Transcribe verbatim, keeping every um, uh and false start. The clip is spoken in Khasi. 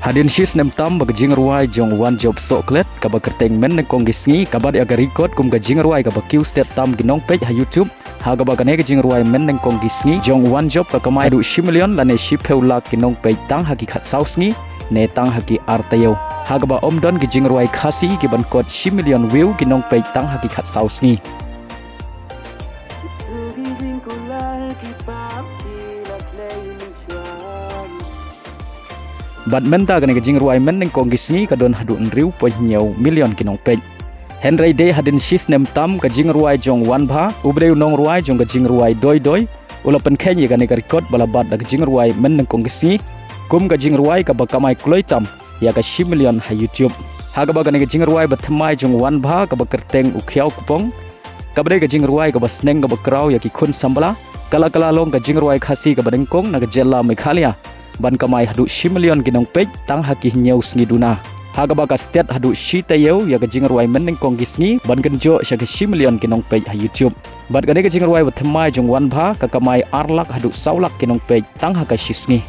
Hadien shi snem tam ba ka jingrwai jong One Job Sohklet kaba kyrteng Men Nyngkong Ki Sngi ka bat ïa ka record kum ka jingrwai kaba kiew stet tam ki nongpeit ha YouTube. Ha kaba kane ka jingrwai Men Nyngkong Ki Sngi jong One Job ka kamai haduh shi million lane shiphew lak ki nongpeit tang ha ki khatsaw sngi ne tang ha ki ar taïew. Ha kaba ym don ki jingrwai Khasi ki ban kot shi million view ki nongpeit tang ha ki khatsaw sngi. Bad mynta kane ka jingrwai Men Nyngkong Ki Sngi ka don haduh hynriew point hynñiew million ki nongpeit. Hynrei dei hadien shi snem tam ka jingrwai jong One Bha, uba dei u nongrwai jong ka jingrwai Doi Doi, u la pynkheiñ ïa kane ka record ba la bat da ka jingrwai Men Nyngkong Ki Sngi kum ka jingrwai kaba kamai kloi tam ïa ka shi million ha YouTube. Ha kaba kane ka jingrwai bathymmai jong One Bha kaba kyrteng U Khiaw Kupong, kaba dei ka jingrwai kaba sneng kaba kraw ïa ki khun samla, ka la kylla long ka jingrwai Khasi kaba nyngkong na ka jylla Meghalaya ban kamai haduh shi million ki nongpeit tang ha ki hynñiew sngi duna. Ha kaba ka stet haduh shi taïew ïa ka jingrwai Men Nyngkong Ki Sngi ban kynjoh sha ka shi million ki nongpeit ha YouTube. Bad kane ka jingrwai bathymmai jong One Bha ka kamai ar lak haduh saw lak ki nongpeit tang ha ka shi sngi.